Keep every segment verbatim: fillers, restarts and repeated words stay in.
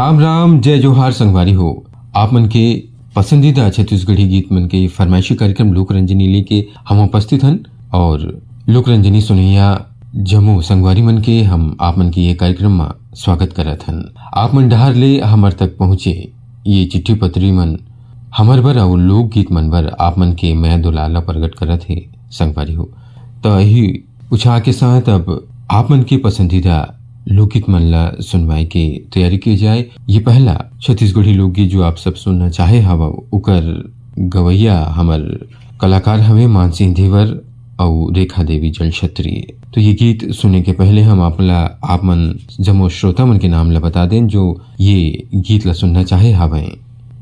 राम राम, जय जोहार संगवारी हो। आप मन के पसंदीदा छत्तीसगढ़ी गीत मन के फरमाइशी कार्यक्रम लोक रंजनी लेके हम उपस्थित हन और लोक रंजनी सुनैया जम्मो संगवारी मन के हम आप मन के ये कार्यक्रम म स्वागत करत हन। आप मन डहार ले हमर तक पहुँचे ये चिट्ठी पत्री मन हमर बर अउ लोकगीत मन बर आप मन के मया दुलार ला प्रगट करत हे संगवारी हो। त यही उछाह के साथ अब आप मन के पसंदीदा लोकगीत मन ला सुनवाए के तैयारी की जाए। ये पहला छत्तीसगढ़ी लोकगीत जो आप सब सुनना चाहे हव, ओकर गवैया हमर कलाकार हवे मानसिंह धीवर अउ रेखा देवी जलछत्री। तो ये गीत सुने के पहले हम आप ला, आप मन जम्मो श्रोता मन के नाम ला बता देन जो ये गीत ला सुनना चाहे हवय।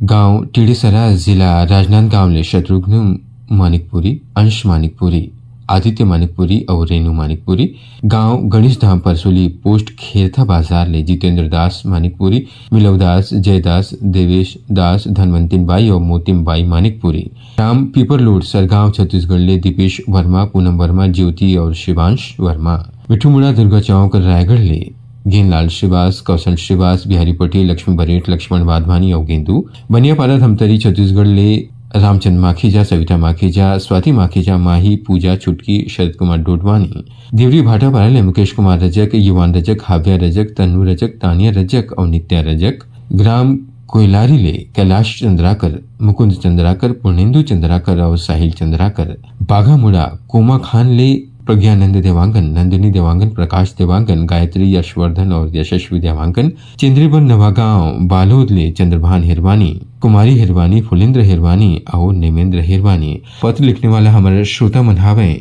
गांव टीड़ीसरा, जिला राजनांदगांव ले शत्रुघ्न मानिकपुरी, अंश मानिकपुरी, आदित्य मानिकपुरी अउ रेणु मानिकपुरी। गांव गणेश धाम परसोली, पोस्ट खेरथा बाजार ले जितेंद्र दास मानिकपुरी, मिलव दास, जय दास, देवेश दास, धनवंतिन बाई अउ मोतिम बाई मानिकपुरी। राम पीपर लोड सरगांव छत्तीसगढ़ ले दीपेश वर्मा, पूनम वर्मा, ज्योति अउ शिवांश वर्मा। मिठू मुड़ा दुर्गा चौक रायगढ़ ले गेंदलाल श्रीवास, कौशल श्रीवास, बिहारी पटेल, लक्ष्मी बरेठ, लक्ष्मण वाधवानी अउ गेंदू। बनियापारा धमतरी छत्तीसगढ़ ले रामचंद माखीजा, सविता माखीजा, स्वाति माखीजा, माही, पूजा, छुटकी, शरद कुमार डोडवानी। देवरी भाटापारा ले मुकेश कुमार रजक, युवान रजक, हाव्या रजक, तन्नू रजक, तानिया रजक अउ नित्या रजक। ग्राम कोयलारी ले कैलाश चंद्राकर, मुकुंद चंद्राकर, पूर्णेंदु चंद्राकर अउ साहिल चंद्राकर। बाघामुड़ा कोमा खान ले प्रज्ञानंद देवांगन, नंदिनी देवांगन, प्रकाश देवांगन, गायत्री यशवर्धन अउ यशस्वी देवांगन। चंद्रीबन नवागांव बालोद ले चंद्रभान हिरवानी, कुमारी हिरवानी, फुलेंद्र हिरवानी अउ नेमेंद्र हिरवानी। पत्र लिखने वाला हमर श्रोता मन हावय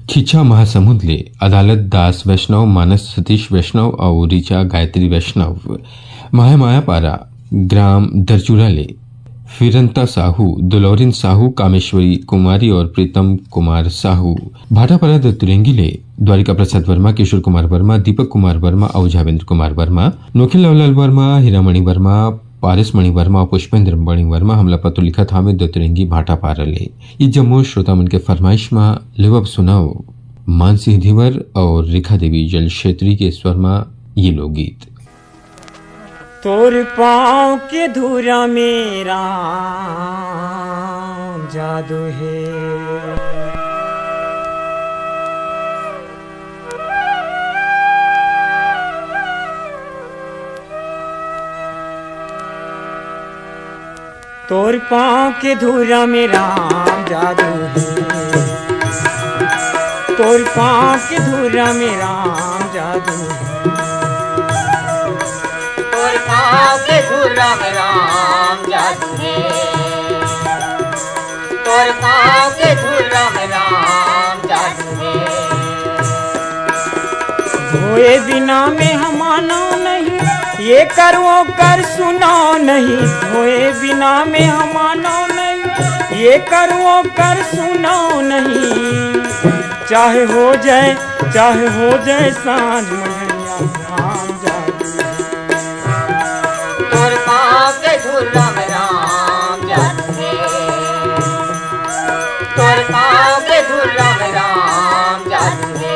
खिच्छा महासमुंद ले अदालत दास वैष्णव, मानस सतीश वैष्णव अउ ऋचा गायत्री वैष्णव। महामायापारा ग्राम दरचूरा ले फिरंता साहू, दुलौरिन साहू, कामेश्वरी कुमारी अउ प्रीतम कुमार साहू। भाटापारा दतुरेंगी ले द्वारिका प्रसाद वर्मा, किशोर कुमार वर्मा, दीपक कुमार वर्मा अउ झावेंद्र कुमार वर्मा। नोखिल लाललाल वर्मा, हीरामणि वर्मा, पारसमणि वर्मा अउ पुष्पेंद्र मणि वर्मा हमला पत्र लिखत हावे दतुरेंगी भाटापारा ले। ये जम्मो श्रोता मन के फरमाइश मा लेवब सुनव मानसिंह धीवर अउ रेखा देवी जलछत्री के स्वर मा ये लोकगीत। तोर पाँव के धूरा में राम जादू हे। तोर पाँव के धूरा में राम जादू हे। तोर पाँव के धूरा में राम जादू हे। तोर पाँव के धूरा में राम जादू हे। तोर पाँव के धूरा में राम जादू हे। धोए बिना में हम मानव नहीं, ये कर वो कर सुनाव नहीं। धोए बिना में हम मानव नहीं, ये कर वो कर सुनाव नहीं। चाहे हो जाए, चाहे हो जाए सांझ मझरिया राम जादू। तोर पाँव के धूरा में राम जादू हे। तोर पाँव के धूरा में राम जादू हे।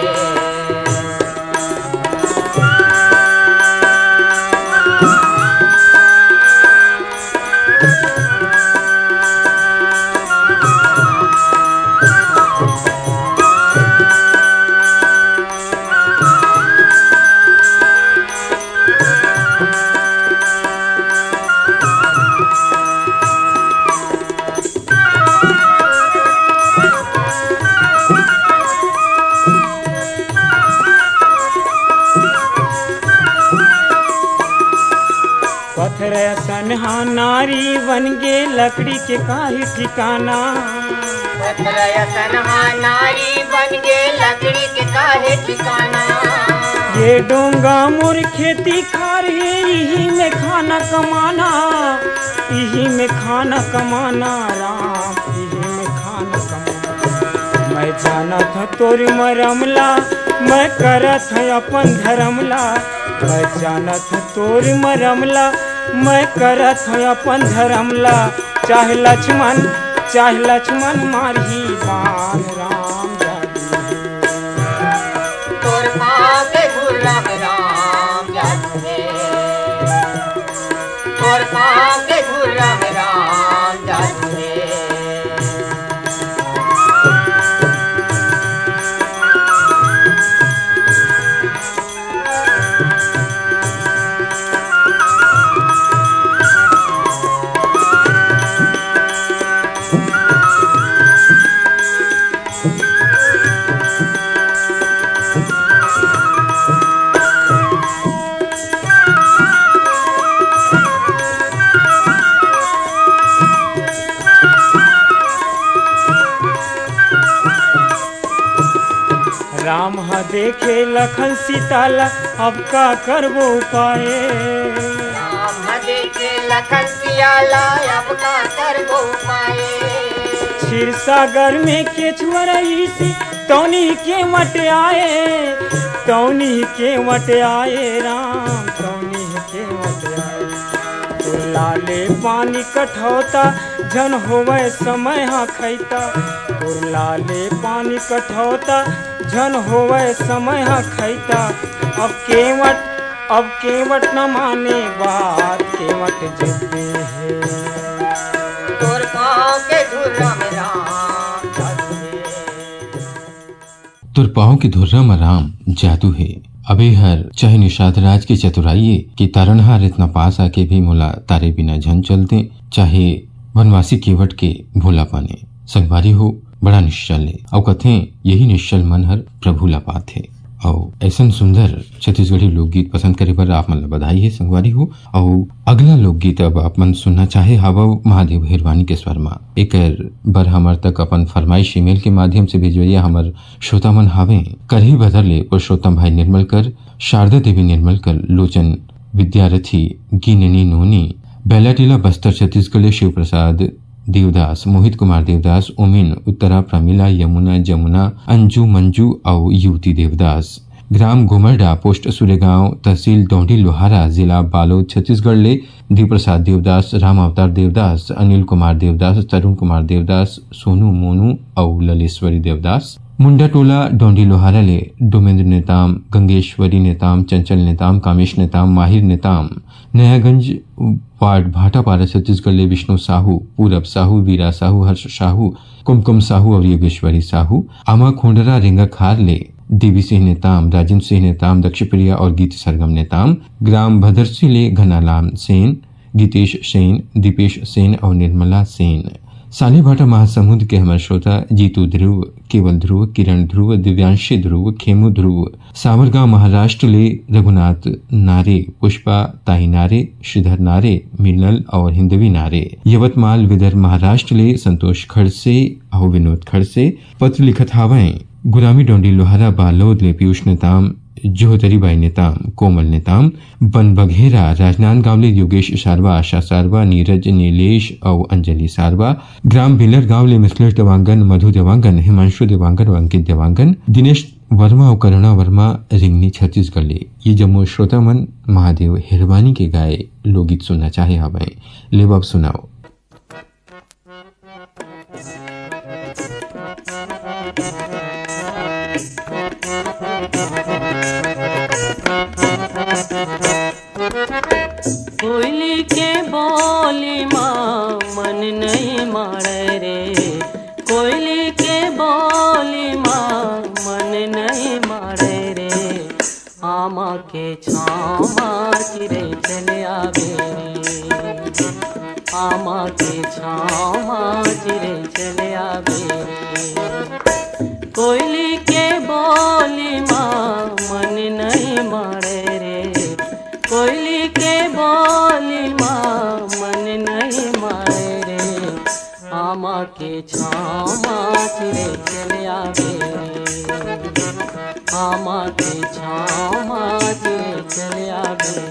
पत्थर असन हा नारी बन गे, लकड़ी के काहे ठिकाना। पत्थर असन हा नारी बन गे, लकड़ी के काहे ठिकाना। ये डोंगा मोर खेती खार हे, इही में खाना कमाना, इही में खाना कमाना राम, इही में खाना कमाना। मैं जानत हँव तोर मरम ला, मैं करत हँव अपन धरम ला। मैं जानत हँव तोर मरम ला, मैं करत हँव अपन धरम ला। चाहे लक्ष्मण, चाहे लक्ष्मण मारही बाण राम जादू हे। तोर पाँव के धूरा में राम जादू हे। राम ह देखे लखन सीता ला, अब का करबो उपाय। राम ह देखे लखन सिया ला, अब का करबो उपाय। क्षीर सागर में केचुआ रहिसी, तौनी के वट आए, तौनी के वट आए राम, तौनी के वट आए। तोर लाले पानी कठौता, झन होवय समय ह खैता। तोर लाले पानी कठौता, झन होवय समय ह खैता। अब केवट, अब केवट न माने बात, केवट जिद्दी हे। तोर पाँव के धुर्रा में राम जादू हे। तोर पाँव के धुर्रा म राम जादू हे। अब ए हर चाहे निषाद राज के चतुराई ए, कि तारनहार इतना पास आके भी मोला तारे बिना झन चल दे, चाहे वनवासी केवट के भोलापन ए। संगवारी हो, बड़ा निश्चल ए, अउ कथें, यही निश्चल मन हर प्रभु ला पाथे। अउ ऐसन सुंदर छत्तीसगढ़ी लोकगीत पसंद करे बर आप मन ला बधाई हे संगवारी हो। अउ अगला लोकगीत अब आप मन सुनना चाहे हावव महादेव हिरवानी के स्वर मा। एकर बर हमर तक अपन फरमाइश ईमेल के माध्यम से भेजवइया हमर श्रोता मन हावें, करही भदर ले पुरुषोत्तम भाई निर्मलकर, शारदा देवी निर्मलकर, लोचन विद्यारथी, गिननी नोनी, बैलाटीला बस्तर छत्तीसगढ़ ले शिव प्रसाद देवदास, मोहित कुमार देवदास, उमिन, उत्तरा, प्रमिला, यमुना, जमुना, अंजू, मंजू अउ युवती देवदास। ग्राम गोमरडा, पोस्ट सुरेगांव, तहसील डौंडी लोहारा, जिला बालोद, छत्तीसगढ़ ले देवप्रसाद देवदास, राम अवतार देवदास, अनिल कुमार देवदास, तरुण कुमार देवदास, सोनू मोनू अउ ललेश्वरी देवदास। मुंडा टोला डौंडी लोहारा ले डोमेंद्र नेताम, गंगेश्वरी नेताम, चंचल नेताम, कामेश नेताम, माहिर नेताम, नयागंज वार्ड भाटापारा छत्तीसगढ़ ले विष्णु साहू, पूरब साहू, वीरा साहू, हर्ष साहू, कुमकुम साहू अउ योगेश्वरी साहू। आमा खोंडरा रेंगा खार ले देवी सिंह नेताम, राजेंद्र सिंह नेताम, दक्ष प्रिया अउ गीत सरगम नेताम। ग्राम भदरसी ले घनालाम सेन, गीतेश सेन, दीपेश सेन अउ निर्मला सेन। सालीभाटा महासमुंद के हमर श्रोता जीतू ध्रुव, केवल ध्रुव, किरण ध्रुव, दिव्यांशी ध्रुव, खेमू ध्रुव। सावरगांव महाराष्ट्र ले रघुनाथ नारे, पुष्पा ताई नारे, श्रीधर नारे, मिनल अउ हिंदवी नारे। यवतमाल विदर्भ महाराष्ट्र ले संतोष खड़से अउ विनोद खड़से पत्र लिखत हावय। गुरामी डोंडी लोहारा बालोद ले पीयूष नेताम, जोहतरी बाई नेताम, कोमल नेताम, बन बघेरा, राजनांदगांव ले योगेश सारवा, आशा सारवा, नीरज, नीलेश अउ अंजलि सारवा, ग्राम बिलर गांव ले मिथिलेश देवांगन, मधु देवांगन, हिमांशु देवांगन अउ अंकित देवांगन, दिनेश वर्मा अउ करुणा वर्मा, रिंगनी छत्तीसगढ़ ले। ये जम्मो श्रोता मन महादेव हिरवानी के गाए लोकगीत सुनना चाहे हवय। लेवब सुनाओ। कोयली के बोली मा मन नइ माड़े रे, कोयली के बोली मा मन नइ माड़े रे। आमा के छाँव मा चिरई चले आबे रे, आमा के छाँव मा चिरई चले आबे रे। कोयली के बोली मा मन नइ माड़े रे, कोयली के बोली मा मन नइ माड़े रे। आमा के छाँव मा चिरई चले आबे, आमा के छाँव मा चिरई चले आबे।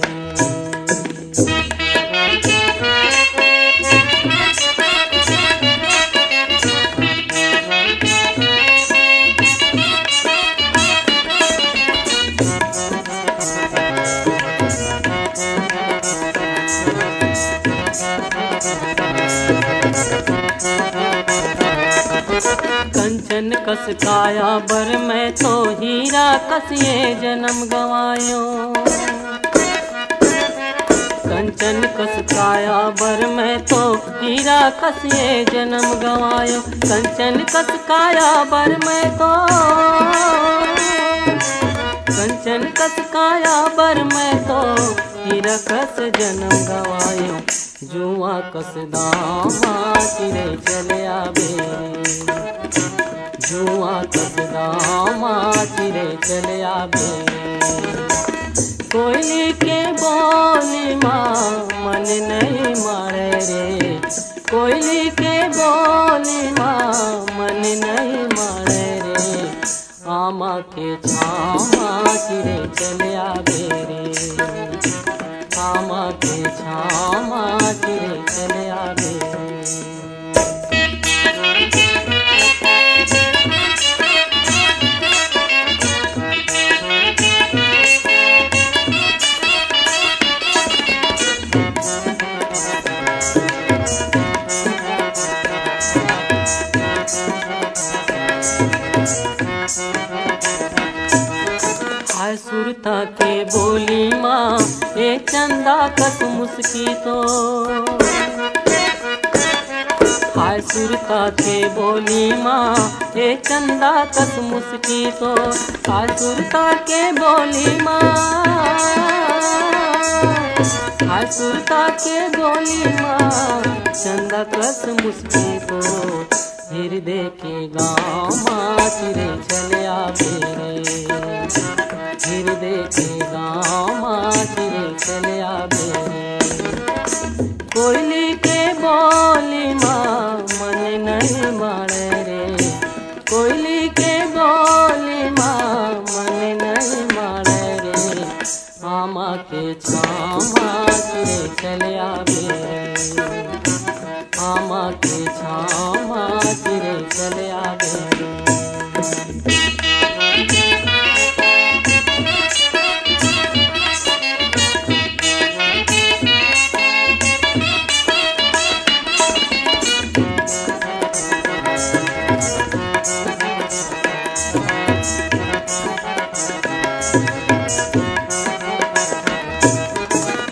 कंचन कस काया बर मैं तो हीरा कस ये जन्म गवायो। कंचन कस काया बर मैं तो हीरा कस ये जन्म गवायो। कंचन कस काया बर मैं तो, कंचन कस काया बर मैं तो हीरा कस जन्म गवायो। जुआ कस दामा चिरई चले आबे, जुआ कस दामा चिरई चले आबे। कोयली के बोली मा मन नइ माड़े रे, कोयली के बोली मा मन नइ माड़े रे। आमा के कस मुस्की तो, हाय सुरता के बोली मा, ए चंदा कस मुस्की तो, हाय सुरता के बोली मा, हाय सुरता के बोली मा, चंदा कस मुस्की तो, हिरदे के गाँव मा चिरे चले आबे रे, हिरदे के गाँव मा चिरे चले आबे रे। कोयली के बोली मा मन नहीं मारे रे, कोयली के बोली मा मन नहीं मारे रे। आमा के छाँव मा चिरे चले आबे रे, आमा के छाँव मा चिरे चले आबे रे।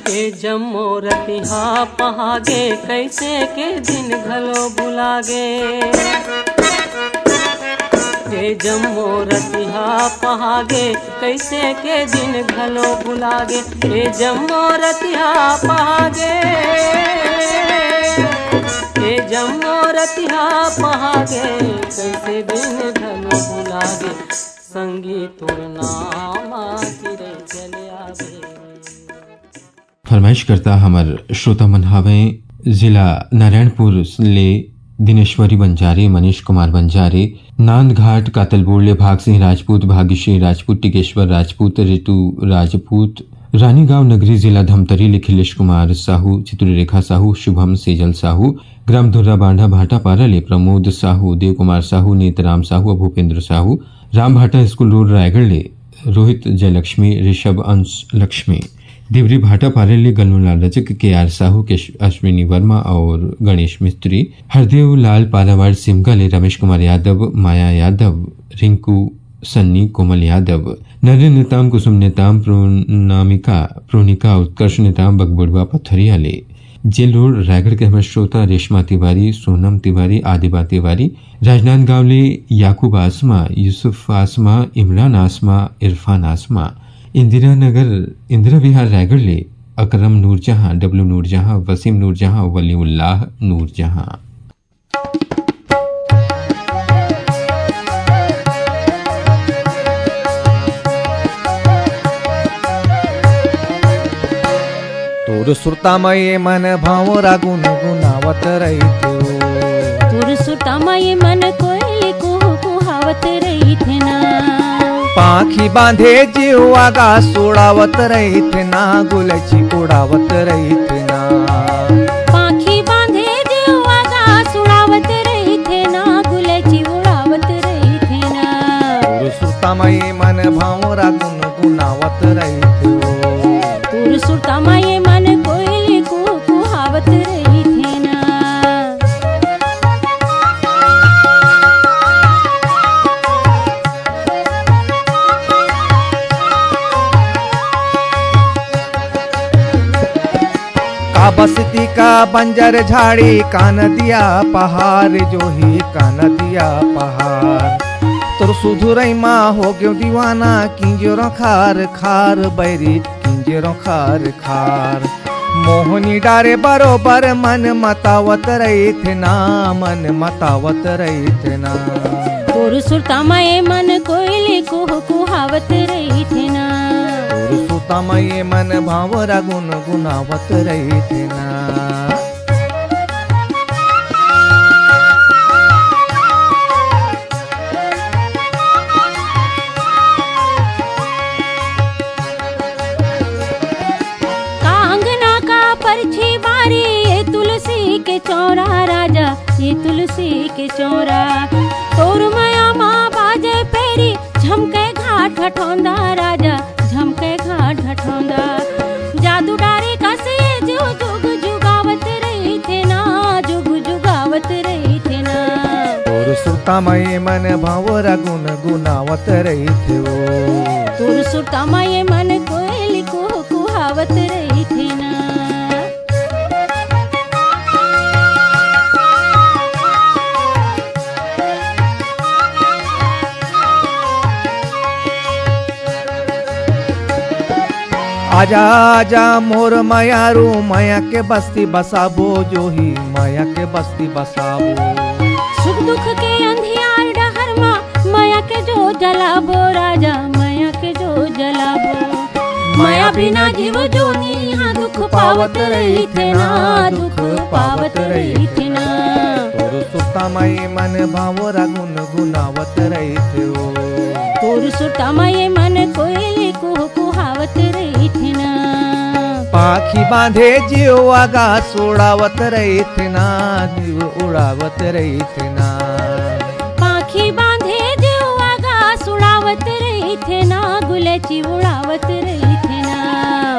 ए जम्मो रतिहा पहागे, कैसे के दिन घलो भुलागे। ए जम्मो रतिहा पहागे, कैसे के दिन घलो भुलागे। ए जम्मो रतिहा पहागे, ए जम्मो रतिहा पहागे, कैसे दिन घलो भुलागे। संगी तोर नाम चिरे चले आबे। फरमाइशकर्ता हमर श्रोता मन हावय जिला नारायणपुर ले दिनेश्वरी बंजारे, मनीष कुमार बंजारे, नांदघाट कातलबोड़ ले भाग सिंह राजपूत, भाग्यश्री राजपूत, टिकेश्वर राजपूत, रितु राजपूत, रानीगांव नगरी जिला धमतरी ले खिलेश कुमार साहू, चित्ररेखा साहू, शुभम सेजल साहू, ग्राम धुर्रा बांधा भाटापारा ले प्रमोद साहू, देव कुमार साहू, नेतराम साहू, भूपेंद्र साहू, राम भाटा स्कूल रोड रायगढ़ ले रोहित जयलक्ष्मी, ऋषभ अंश लक्ष्मी, देवरी भाटापारा ले गन्नूलाल रजक, के आर साहू, के अश्विनी वर्मा और गणेश मिस्त्री, हरदेव लाल पारावार सिमगा ले रमेश कुमार यादव, माया यादव, रिंकू सन्नी, कोमल यादव, नरेंद्र नेताम, कुसुम नेताम, प्रोनामिका, प्रोनिका, उत्कर्ष नेताम, बगबुड़वा पथरिया ले। जेल रोड रायगढ़ के हमर श्रोता रेशमा तिवारी, सोनम तिवारी, आदिबा तिवारी, राजनांदगांव ले याकूब आसमा, यूसुफ आसमा, इमरान आसमा, इरफान आसमा, इंदिरा नगर, इंदिरा विहार रायगढ़ ले अकरम नूरजहां, डब्ल्यू नूरजहां, वसीम नूरजहां, वलीउल्लाह नूरजहां। तोर सुरता म ये मन भंवरा गुनगुनावत रहिथे। तोर सुरता म ये मन कोयल कुहू कुहावत रहिथे ना। पाखी बांधे जीवा गा सुड़ावत रहिथे ना, गुलची उड़ावत रहिथे ना। पाखी बांधे जीवा गा सुड़ावत रहिथे ना, गुलची उड़ावत रहिथे ना। तोर सुरता म ये मन भंवरा गुनगुनावत रहिथे ओ। तोर सुरता म ये मन कोयल कुहू कुहावत रहिथे ना। का बस्ती का बंजर झाड़ी, का नदिया पहाड़, जोही का नदिया पहाड़। तोर सुधुरई मा हो गेंव दीवाना, किंजरो खार खार बैरी, किंजरो खार खार। मोहनी डारे बरोबर मन मतावत रहिथे ना, मन मतावत रहिथे ना। तोर सुरता म ये मन कोयल कुहू कुहावत रहिथे ना। तोर सुरता म ये मन भंवरा गुनगुनावत रहिथे ना। का अंगना का परछी बारी, ये तुलसी के चौरा राजा, ये तुलसी के चौरा। तोर मया मा बाजे पैरी, झमके घाट हठौंदा राजा, झमके घाट हठौंदा। जादू डारे कस ये जुग जुग जुगावत रहिथे ना, जुग जुगावत रहिथे ना। तोर सुरता म ये मन भंवरा गुनगुनावत रहिथे ओ। तोर सुरता म ये मन कोयल कुहू कुहावत रहिथे ना। आजा, आजा मोर मयारू, मया के बस्ती बसाबो, जोही मया के बस्ती बसाबो। सुख दुख के अंधियार डहर मा, मया के जोत जलाबो राजा, मया के जोत जलाबो। मया बिना जीव जोनी हा दुख पावत रहिथे ना, दुख पावत रहिथे ना। तोर सुरता मा ये मन भंवरा गुनगुनावत रहिथे ओ। तोर सुरता मा ये मन कोयली कुहकुहावत रहिथे ना। पाखी बांधे जीव आगास उड़ावत रहिथे ना, जीव उड़ावत रहिथे ना। पाखी बांधे जीव आगास उड़ावत रहिथे ना, गुलेची उड़ावत रहिथे ना।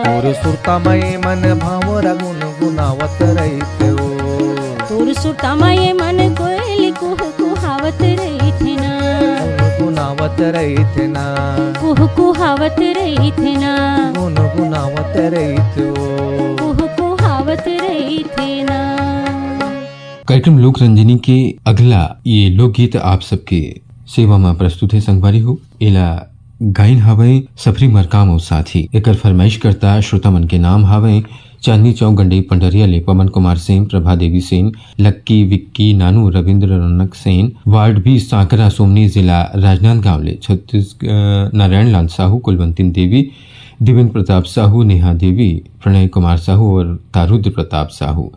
तोर सुरता मा ये मन भंवरा गुनगुनावत रहिथे ओ। तोर सुरता मा ये मन कोयली कुहकुहावत रहिथे ना। गुनगुनावत रहिथे ना। कुहकुहावत रहिथे ना। गुनगुनावत रहिथे ओ। कुहकुहावत रहिथे ना। कार्यक्रम लोक रंजनी के अगला ये लोकगीत आप सबके सेवा मा प्रस्तुत हे संगवारी हो। एला गाइन हावय सफरी मरकाम अउ साथी। एकर फरमाइश करता श्रोता मन के नाम हावय चांदनी चौक गंडई पंडरिया ले पवन कुमार सेन, प्रभा देवी सेन, लक्की, विक्की, नानू, रविंद्र रौनक सेन, वार्ड बी सांकरा सोमनी, जिला राजनांदगांव ले छत्तीस-, अ, नारायण लाल साहू, कुलवंतिन देवी, दिव्यन प्रताप साहू, नेहा देवी, प्रणय कुमार साहू और तारुद्र प्रताप साहू।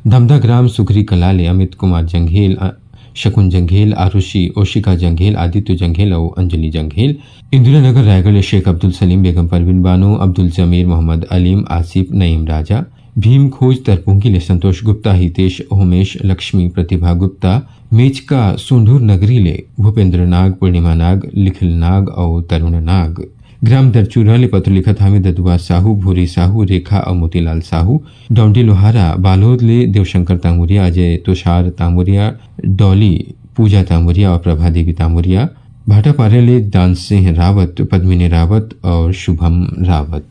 धमधा ग्राम सुखरी कला ले अमित कुमार जंघेल, अ, शकुन जंघेल, आरुषि, ओशिका जंघेल, आदित्य जंघेल अउ अंजलि जंघेल। इंदिरा नगर रायगढ़ ले शेख अब्दुल सलीम, बेगम परवीन बानो, अब्दुल जमीर, मोहम्मद अलीम, आसिफ, नईम राजा। भीम खोज तरपुंगी ले संतोष गुप्ता, हितेश, होमेश, लक्ष्मी, प्रतिभा गुप्ता। मेचका सोंढूर नगरी ले भूपेंद्र नाग, पूर्णिमा नाग, लिखिल नाग अउ तरुण नाग। ग्राम दरचूरा ले पत्र लिखत हावे ददुआ साहू, भूरी साहू, रेखा अउ मोतीलाल साहू। डौंडी लोहारा बालोद ले देवशंकर तांगुरिया, अजय तुषार तांगुरिया, डॉली, पूजा तांगुरिया अउ प्रभा देवी तांगुरिया। भाटापारा ले दान सिंह रावत, पद्मिनी रावत अउ शुभम रावत।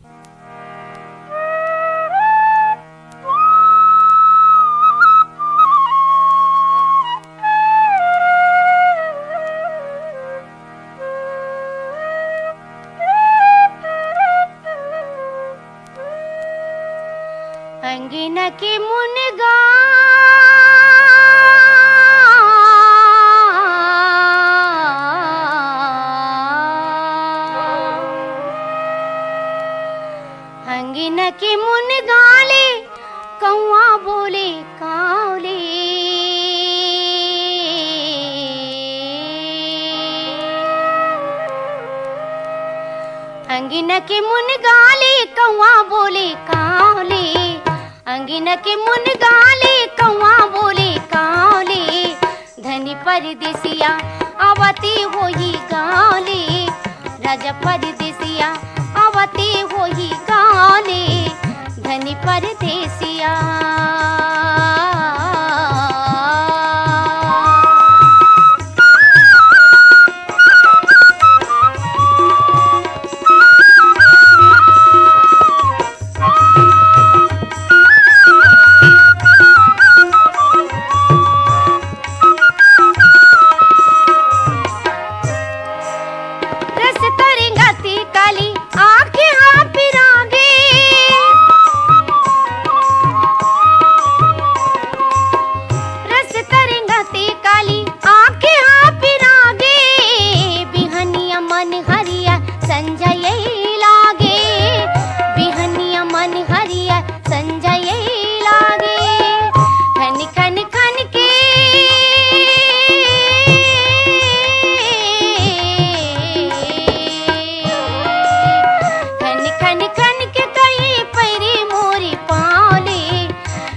अंगना के मुनगा, अंगना के मुनगा ले कौआ बोले कांव ले। अंगना के मुनगा ले कौआ बोले कांव ले, अंगना के मुनगा ले कौआ बोले कांव ले। धनी परदेसिया आवते होही गाँव ले, राजा परदेसिया आवते होही गाँव ले, धनी परदेसिया। रस तरंगती काली आके हाँ पिरागे। रस तरंगती काली आके हाँ पिरागे। बिहनिया मन हरिया संझा यही लागे। बिहनिया मन हरिया संझा यही लागे। खन खन खन के, खन खन खन के कहीं पैरी मोरी पाँव ले।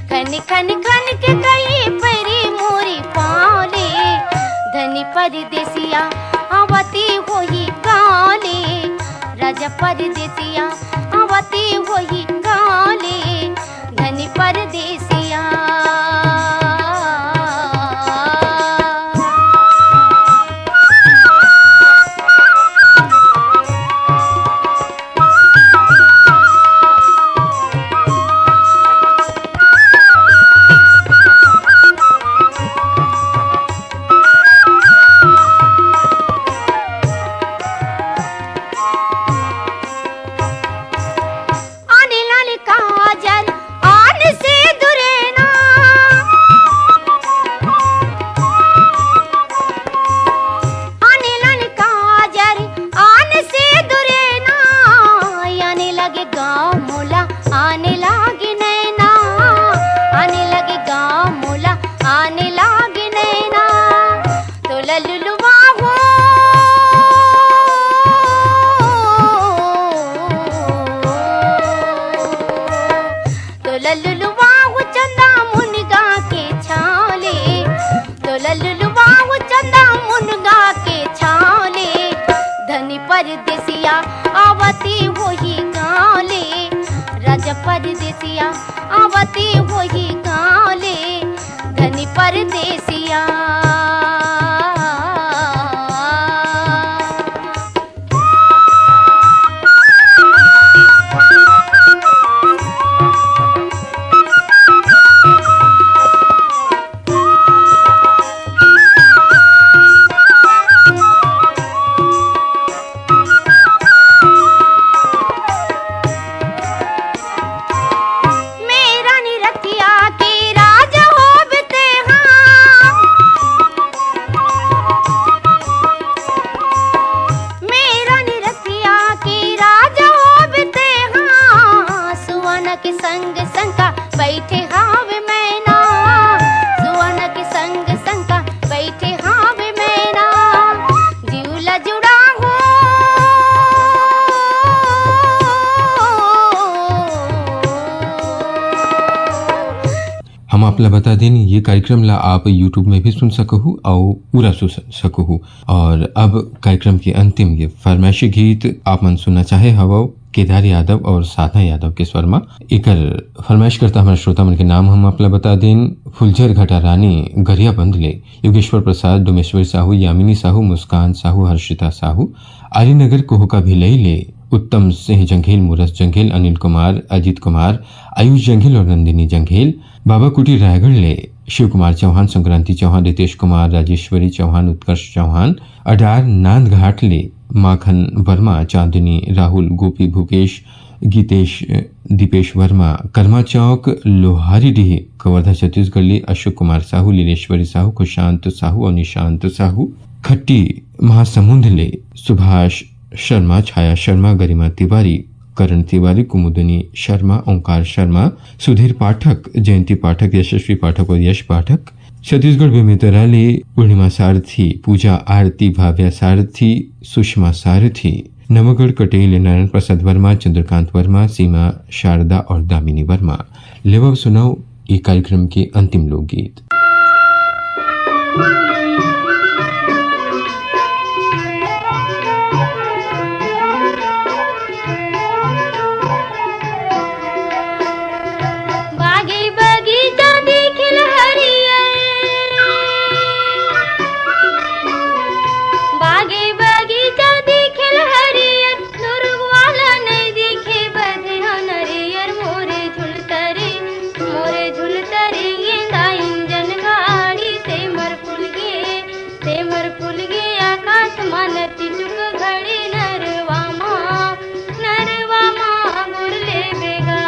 खन खन खन के कहीं पैरी मोरी पाँव ले। धनी परदेसिया आवती होही गाँव ले, राजा परदेसिया आवती होही गाँव ले, धनी परदेसिया। ललुलवा हो, तो ललुलवा हो चंदा मुनगा के छाँव ले, तो ललुलवा हो चंदा मुनगा के छाँव ले। धनी परदेसिया आवते होही गाँव ले, राजा परदेसिया आवते होही गाँव ले, धनी परदेसिया। मेरा निरखिया के राजा होबे तेहा। मेरा निरखिया के राजा होबे तेहा। सुवन के संग संग का बैठे हावे मैना। सुवन के संग संग का बैठे हावे मैना। जीव ला जुड़ा हो। हम आप ला बता देन, ये कार्यक्रम ला आप YouTube में भी सुन सकहू अउ पूरा सुन सकहू। और अब कार्यक्रम के अंतिम ये फरमाइशी गीत आप मन सुनना चाहे हवव केदार यादव और साधना यादव के स्वर म। एकर फरमाइश करता हमारे श्रोता मन के नाम हम आप ला बता देन, फुलझर घटा रानी गरियाबंद ले योगेश्वर प्रसाद, डोमेश्वर साहू, यामिनी साहू, मुस्कान साहू, हर्षिता साहू, आली नगर कोहका भिलई ले उत्तम सिंह जंघेल, मुरस जंघेल, अनिल कुमार, अजीत कुमार, आयुष जंघेल और नंदिनी जंघेल, बाबा कुटी रायगढ़ ले शिव कुमार चौहान, संक्रांति चौहान, रितेश कुमार, राजेश्वरी चौहान, उत्कर्ष चौहान, अडार नांदघाट ले माखन वर्मा, चांदनी, राहुल, गोपी, भूपेश, गीतेश, दीपेश वर्मा, कर्मा चौक, लोहारी डीह, कवर्धा छत्तीसगढ़ ले अशोक कुमार साहू, लीलेश्वरी साहू, खुशांत साहू और निशांत साहू, खट्टी महासमुंद ले सुभाष शर्मा, छाया शर्मा, गरिमा तिवारी, करण तिवारी, कुमुदिनी शर्मा, ओंकार शर्मा, सुधीर पाठक, जयंती पाठक, यशस्वी पाठक और यश पाठक। छत्तीसगढ़ बेमेतरा ले पूर्णिमा सारथी, पूजा आरती, भाव्या सारथी, सुषमा सारथी, नवगढ़ कटेल, नारायण प्रसाद वर्मा, चंद्रकांत वर्मा, सीमा, शारदा और दामिनी वर्मा। लेवव सुनव ये कार्यक्रम के अंतिम लोकगीत। बागे बगीचा दिखिल हरियर, बागे बगीचा दिखिल हरियर, दुरुग वाला नहीं दिखे बधिया नरियर। मोरे झुलता रे, मोरे झुलता रे, गेंदा इंजन गाड़ी, सेमर फूल गे, सेमर फूल गे, आकाश मान चिचुक घड़ी, नरवा मा, नरवा मा गुर ले बेगा।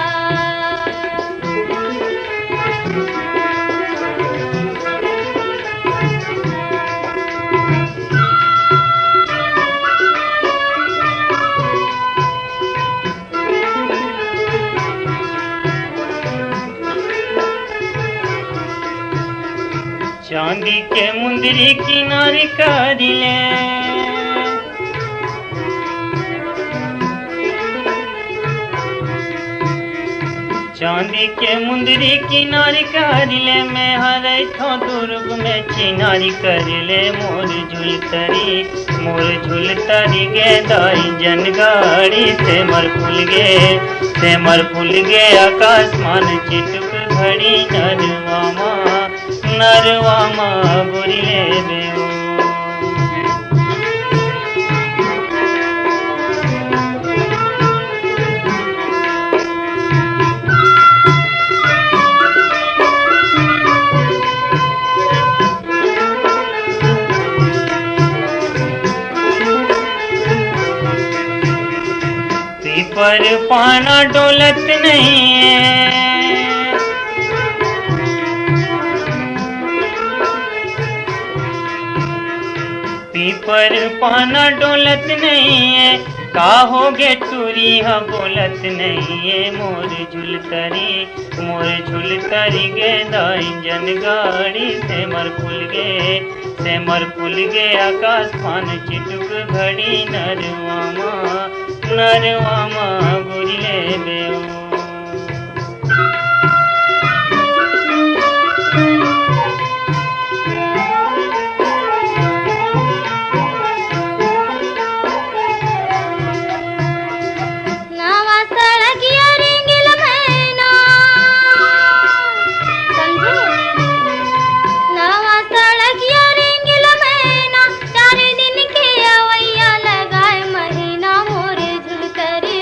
चांदी के मुंदरी किनारी करी ले, चांदी के मुंदरी किनारी करी ले, मैं हरै थो दुर्ग में चिनारी करी ले। मोर झुलतरी, मोर झुलतरी गे दाई जन गाड़ी, सेमर फूल गे, सेमर फूल गे आकाश मान चिटुक घड़ी, नरवा मा, नरवा मा गोरी ले बेऊ। पीपर पाना डोलत नहीं है, पीपर पाना डोलत नहीं है, का हो गे टूरी हा बोलत नहीं है। मोर झुलतरी, मोर झुलतरी गे दाई जन गाड़ी, सेमर फूल गे, सेमर फूल गे आकाश पान चिटुक घड़ी नरवा मा, नरवा मा गुरिले बेओ। नवा सड़किया रेंगिल मैना, समझे? नवा सड़किया रेंगिल मैना, चार दिन के अवैया लगाए महीना। मोरे झुलतरे,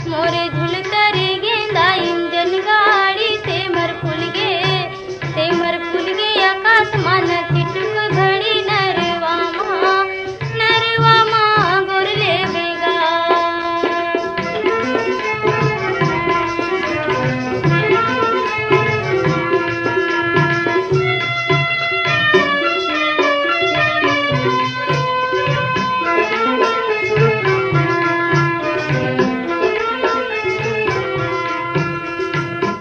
मोरे झुलतरे गेंदा इंजन गाड़ी, सेमर फूल गे, सेमर फूल गे आकाश मान चिटुक घड़ी नरवा मा, नरवा मा गोर ले बेगा।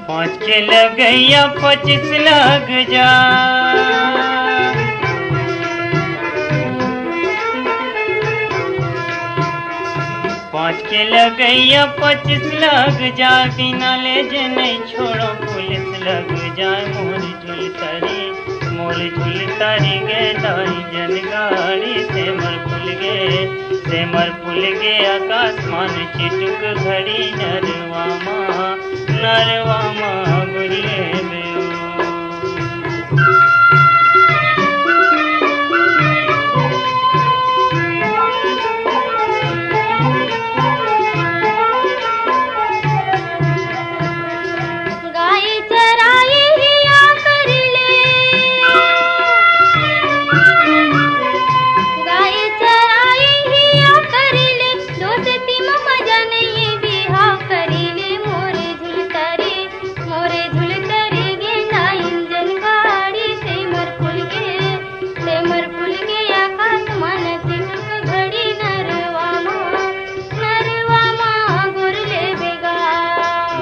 पाँच के लगैया पच्चीस लग जा, पाँच के लगैया पच्चीस लग जा, बिना ले जे नहीं छोड़ो पुलिस लग जाए। मोर झुलतरी, मोर झुलतरी गेंदा इंजन गाड़ी, सेमर फूल गे, सेमर फूल गे आकाश मान चिटुक घड़ी नरवा मा, नरवा मा गुरिले बेओ। गाय चराई हिया कर ले, गाय चराई हिया कर ले, दोस्ती म मजा नहीं बिहाव कर ले। मोरे झुलतरे, मोरे झुलतरे गेंदा इंजन गाड़ी, सेमर फूल गे, सेमर फूल गे आकाश मान चिटुक घड़ी नरवा मा, नरवा मा गोर ले बेगा।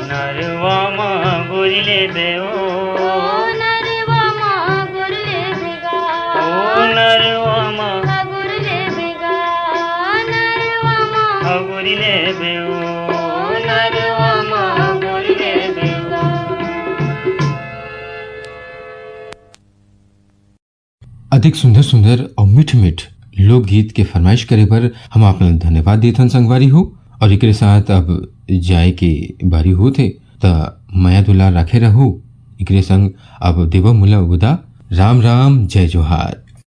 नरवा मा गोर ले बे ओ। ओ नरवा मा गोर ले बेगा। ओ नरवा मा गोर ले बेगा। नरवा मा गोर ले बे ओ। ओ नरवा मा गोर ले बेगा। अधिक सुंदर सुंदर अउ मीठ मीठ लोकगीत के फरमाइश करे बर हम आप ला धन्यवाद देथन संगवारी हो। अउ एकरे साथ अब जाए के बारी होत हे, त मया दुलार राखे रहू। एकरे संग अब देवा मुला उदा। राम राम, जय जोहार।